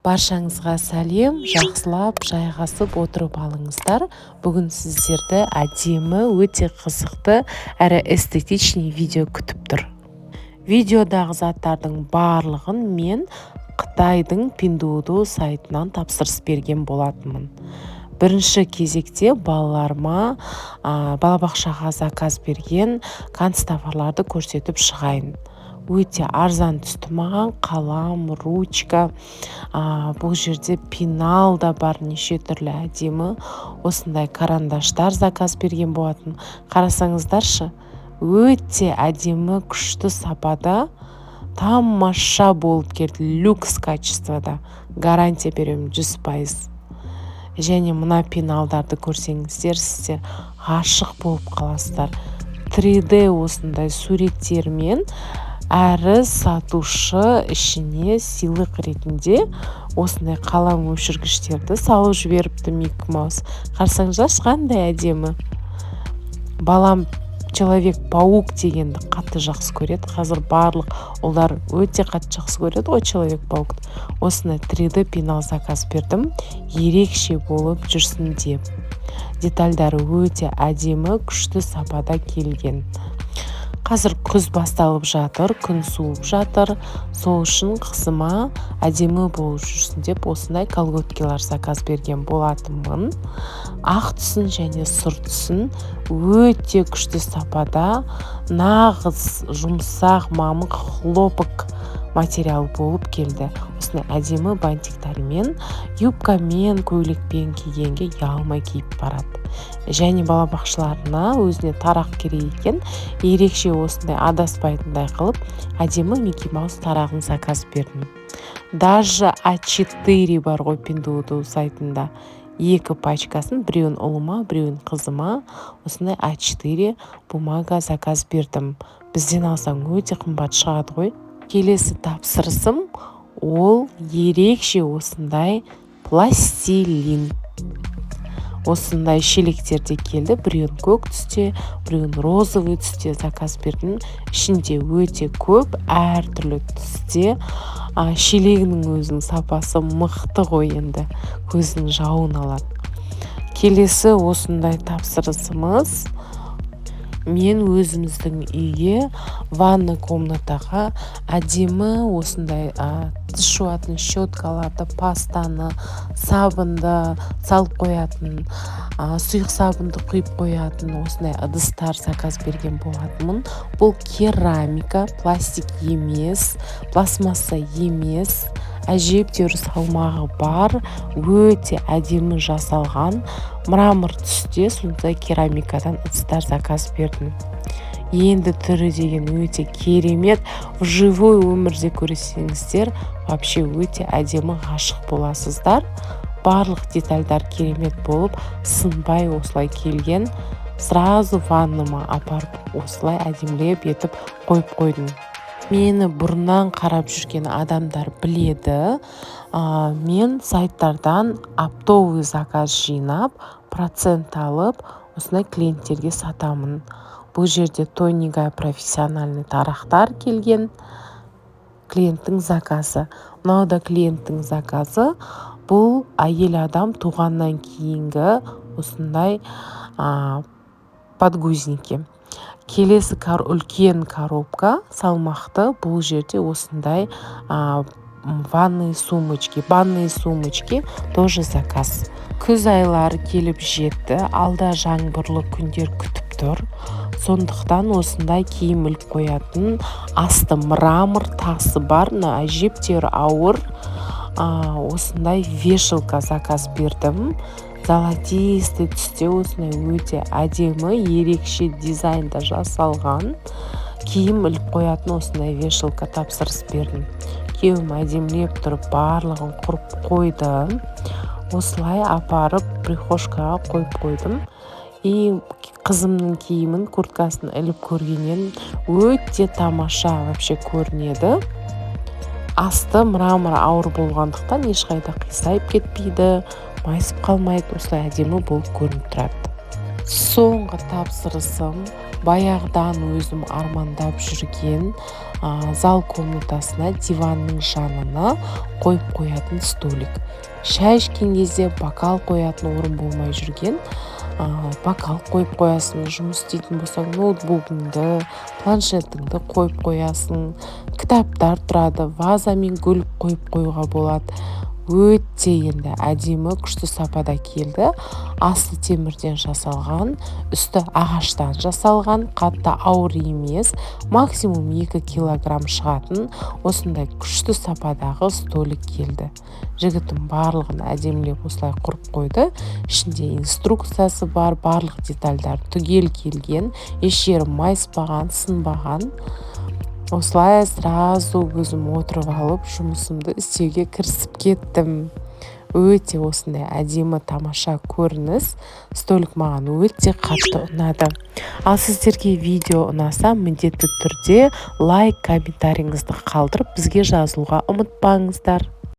Баршаңызға сәлем! Жақсылап жайғасып отырып алыңыздар. Бүгін сіздерді әдемі, өте қызықты әрі эстетичный видео күтіп тұр. Видеодағы заттардың барлығын мен Қытайдың Пиндуодуо сайтынан тапсырыс берген болатынмын. Бірінші кезекте балаларыма балабақшаға заказ берген канцтоварларды көрсетіп шығайын. Өте арзан түсті маған: қалам, ручка, бұл жерде пенал да бар, неше түрлі әдемі осындай карандаштар заказ берген болатын. Қарасаңыздаршы, өте әдемі, күшті сапада, тамаша болып келді, люкс качествода, гарантия беремін 100%. Және мына пеналдарды көрсеңіздер, сіздер ғашық болып қаласыздар. 3D осындай суреттермен, әрі сатушы ішіне сыйлық ретінде осындай қалам өшіргіштерді салып жіберіпті, Микки Маус. Қарасаңыздаршы, қандай әдемі! Балам человек паук дегенді қатты жақсы көреді. Қазір барлық ұлдар өте қатты жақсы көреді ғой человек паукты. Осындай 3D пенал заказ бердім, ерекше болып жүрсін деп. Детальдары өте әдемі, күшті сапада келген. Қазір күз басталып жатыр, күн суып жатыр. Сол үшін қызыма әдемі болып жүрсін деп осындай колготкилар заказ берген болатынмын. Ақ түсін және сұр түсін, өте күшті сапада, нағыз жұмсақ мамық, хлопок материал болып келді. Осындай әдемі бантиктармен, юбкамен, көйлекпен кигенге ұялмай киіп барады. Және балабақшаларына өзіне тарақ керек екен. Ерекше осындай адаспайтындай қылып әдемі Микки Маус тарағын заказ бердім. Даже А4 бар ғой Пиндуодуо сайтында. Екі пачкасын, біреуін ұлыма, біреуін қызыма, осындай А4 бумага заказ бердім. Бізден алсаң, өте қымбат шығады ғой. Келесі тапсырысым ол ерекше осындай пластилин, осындай шелектерде келді. Біреуін көк түсте, біреуін розовый түсте заказ бердім. Ішінде өте көп әртүрлі түсте. Шелегінің өзінің сапасы мықты ғой енді, көздің жауын алады. Келесі осындай тапсырысымыз: мен өзіміздің үйге, ванна комнатаға әдемі осындай тіс жуатын щеткаларды, пастаны, сабынды салып қоятын, сұйық сабынды құйып қоятын осындай ыдыстар заказ берген болатынмын. Бұл керамика, пластик емес, пластмасса емес, әжептәуір салмағы бар, өте әдемі жасалған, мрамор түсте сондай керамикадан ыдыстар заказ бердім. Енді түрі деген өте керемет. Вживую өмірде көрсеңіздер, вообще өте әдемі, ғашық боласыздар. Барлық детальдар керемет болып, сынбай осылай келген. Сразу ванныма апарып, осылай әдемілеп етіп қойып қойдым. Мені бұрыннан қарап жүрген адамдар біледі, мен сайттардан оптовый заказ жинап, процент алып, осындай клиенттерге сатамын. Бұл жерде Тонигай профессиональный тарақтар келген, клиенттің заказы. Мынау да клиенттің заказы. Бұл әйел адам туғаннан кейінгі осындай подгузники. Келесі үлкен коробка, салмақты. Бұл жерде осындай ванные сумочки, банные сумочки, тоже заказ. Күз айлары келіп жетті, алда жаңбырлы күндер күтіп тұр. Сондықтан осындай киім іліп қоятын, асты мрамор тасы бар, мына әжептәуір ауыр осындай вешалка заказ бердім. Золотистый түсте, осындай өте әдемі, ерекше дизайнда жасалған киім іліп қоятын осындай вешалка тапсырыс бердім. Күйеуім әдемілеп тұрып барлығын құрып қойды. Осылай апарып прихожкаға қойып қойдым. И қызымның киімін, курткасын іліп көргеннен өте тамаша вообще көрінеді. Асты мрамор, ауыр болғандықтан ешқайда қисайып кетпейді, майысып қалмайды, осылай әдемі болып көрініп тұрады. Соңғы тапсырысым — баяғыдан өзім армандап жүрген зал комнатасына диванның жанына қойып қоятын столик. Шай ішкен кезде бокал қоятын орын болмай жүрген, бокал қойып қоясың. Жұмыс істейтін болсаң, ноутбугыңды, планшетіңді қойып қоясың, кітаптар тұрады, ваза мен гүл қойып қоюға болады. Өте енді әдемі, күшті сапада келді. Асты темірден жасалған, үсті ағаштан жасалған, қатты ауыр емес, максимум 2 килограмм шығатын осындай күшті сападағы столик келді. Жігітім барлығын әдемілеп осылай құрып қойды. Ішінде инструкциясы бар, барлық детальдар түгел келген, еш жері майыспаған, сынбаған. Осылай сразу өзім отырып алып, жұмысымды істеуге кірісіп кеттім. Өте осындай әдемі, тамаша көрініс. Столик маған өте қатты ұнады. Ал сіздерге видео ұнаса, міндетті түрде лайк, комментарийіңізді қалдырып, бізге жазылуға ұмытпаңыздар.